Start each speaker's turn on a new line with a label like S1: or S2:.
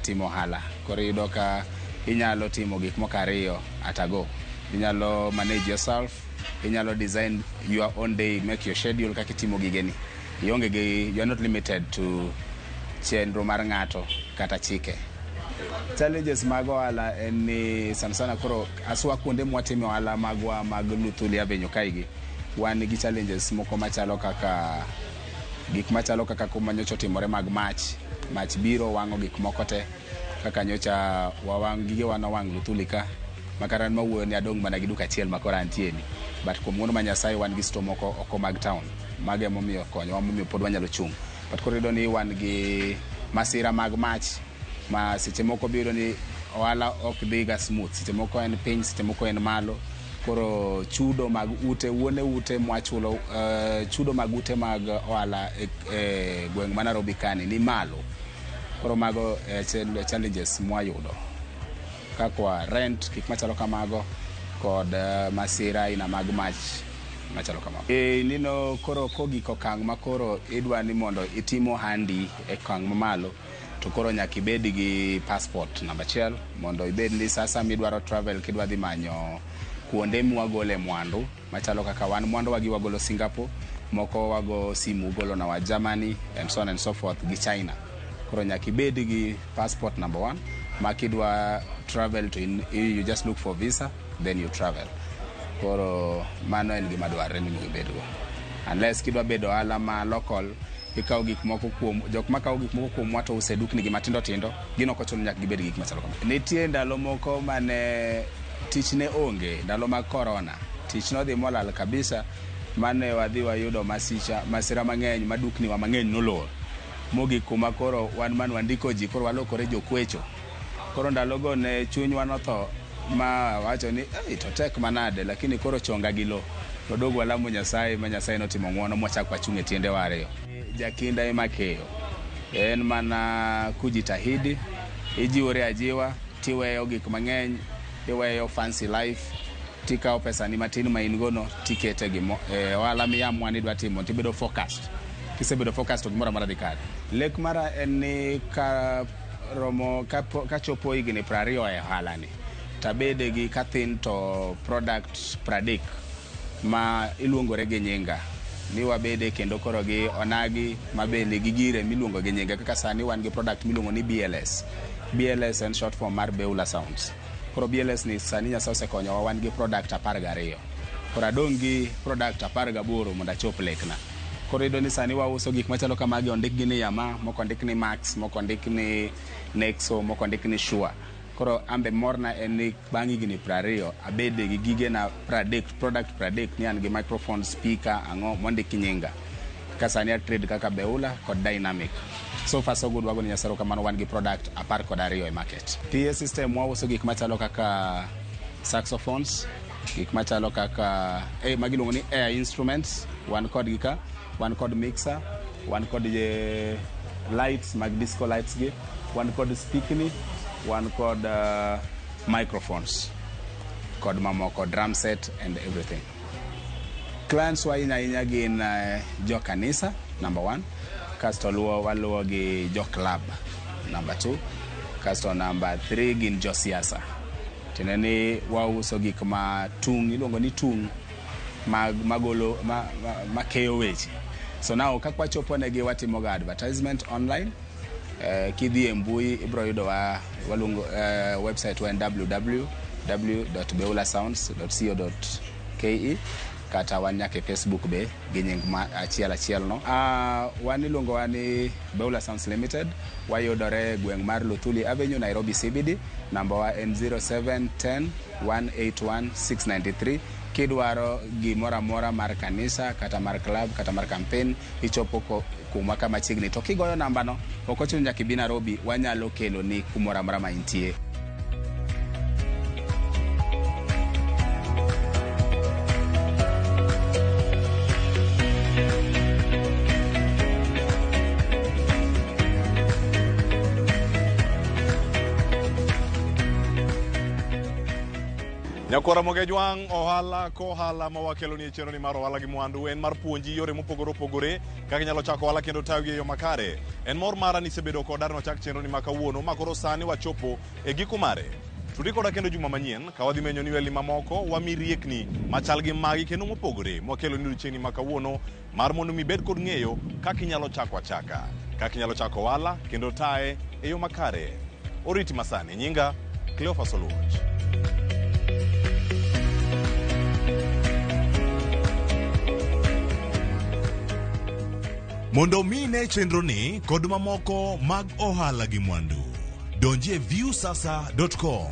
S1: matimo ohala. Koro iyudo ka inyalo timo gik moko ariyo at a go. Inyalo manage yourself, inyalo design your own day, make your schedule kaka itimo gigeni. Ionge gi, you are not limited to chenro mar ng'ato kata chike. Challenges mag ohala en ni sana sana koro aswa kuonde mwatime ohala magwa mag Luthuli Avenue kaegi, wan gi challenges moko machalo kaka gik machalo kaka kuma nyocha otimore mag mach. Mach biro wang'o gik moko te kaka nyocha wawang' gigewa nowang' Luthuli ka makata an mawuoyo ni adong' mana gi duka achiel ma koro antie ni. But kuom ng'uono mar Nyasaye wan gi store moko oko mag town. Mago emomiyo konyowa momiyo pod wanyalo chung'. But koro iyudo ni wan gi masira mag mach ma seche moko biyudo ni ohala ok dhi ga smooth. Seche moko en piny, seche moko en malo. Koro chudo mag ute, wuone ute mwachulo, chudo mag ute mag ohala e gweng' ma Nairobi kani ni malo. Koro mago challenges mwayudo kakwa rent, gik machalo kamago kod masira aina mag mach machalo kamago. Nino koro kogik okang' ma koro idwa ni mondo itim ohandi e okang' mamalo, to koro nyaka ibed gi passport namba achiel mondo ibed ni sasa midwaro travel kidwa dhi manyo kuonde mwagole mwandu machalo kaka wan mwandu wagi wagolo Singapore, moko wago simu golo na wa Germany and so on and so forth gi China. Koro nyaka ibed gi passport number 1 ma kidwa travel to you just look for visa then you travel. Koro mano en gima dwarre ni mondo ibedgo. Unless kidwa bedo ohala ma local, ikawo gik moko kuom jok makawo gik moko kuomwa to use dukni gi matindo tindo, gin ok ochuno nyaka gibed gi gik machalo kamano. Nitie ndalo moko mane tich ne onge, ndalo mag corona, tich nodhi molal kabisa, mane wadhi wayudo masira mang'eny ma dukni wa mang'eny nolor. Mogik kuma koro wan man wandiko ji, koro walokore jokwecho. Koro ndalogo ne chunywa notho ma wacho ni ei to tek manade, lakini koro chonga gi lo. Wadogo walamo Nyasaye ma Nyasaye notimo ng'uono mwachako wachung' e tiendewa ariyo. Jakinda ema keyo. En mana kujitahidi, ijiwori ajiwa, tiweyo gik mang'eny, iweyo fancy life, tikawo pesani matin ma in go no, tikete gimo, ohala miyamwa ni idwa timo, tibedo focused. Kisebedo focused to gimoro amora dhi kare. Lek mara en ni ka romo, ka chopo higni 20 e ohala ni, tabede gi kathin to product 30 ma iluongore gi nyinga. Ni wabede kendo koro gi onagi mabende gi gire miluongo gi nyinga. Kaka sani wan gi product miluongo ni BLS. BLS en short form mar Beula Sounds. Koro BLS ni sani Nyasaye osekonyowa wan gi product 12. Koro adong' gi product 18 mondo achop lekna. Koro iyudo ni sani wauso gik machalo kamagi, ondik gi ni Yamaha, moko ondik ni Max, moko ondik ni Nexo, moko ondik ni Shure. Koro ambe morna en ni bang' higni 20 abede gi gigena 30, product 30 ni an gi microphone, speaker, ang'o mondik nyinga. Ka sani a trade kaka Beula kod Dynamic. So far so good, wago ni Nyasaye erokamano, wan gi product 12 e market. PA system wauso gik machalo kaka saxophones, gik machalo kaka magi iluongo ni air instruments, wan kodgi ka, wan kod mixer, wan kod lights mag disco lights gi, wan kod speakni, wan kod microphones kod mamoko, drum set and everything. Clients wa ahinya ahinya gin jo kanisa number 1, kasto waluwo gi jo club number 2, kasto number 3 gin jo siasa. Tiende ni wauso gik ma tung', iluongo ni tung' mag magolo ma keyo weche. So now kaka wachopo negi watimo ga advertisement online. Kidhi e mbui ibro yudo wa, waluongo website wa en www.beulasounds.co.ke, kata wan nyaka e Facebook be gi nying ma achiel achiel no. Wan iluongo wa ni Beula Sounds Limited, wayudore e gweng' mar Luthuli Avenue, Nairobi CBD. Namba wa en 0710 181 693. Kidwaro gimoro amora mar kanisa kata mar club kata mar campaign, ichopo kuma ka machiegni. To kigoyo namba no, ok ochuno nyaka ibi Nairobi, wanyalo kelo ni kumoro amora ma intie.
S2: Nyakwara Mogejwang' ohala kohala ma wakelo ni e chenro ni mar ohala gi mwandu en mar puonji yore mopogore opogore kaka inyalo chako ohala kendo tayogi e yo makare. En mor mara ni isebedo koda nwachak chenro ni ma kawuono ma koro sani wachopo e giko mare. Tudi koda kendo juma manyien ka wadhi menyo ni welni mamoko wami riekni machal gi magi kendo mopogore mwakelo ni odiochieng'ni ma kawuono mar mondo mi ibed kod ng'eyo kaka inyalo chako achaka, kaka inyalo chako ohala kendo taye e yo makare. Oriti masani, nyinga Cleophas Oluoch.
S3: Mondo mi ine chenroni kod mamoko mag ohala gi mwandu, donjie viusasa.com.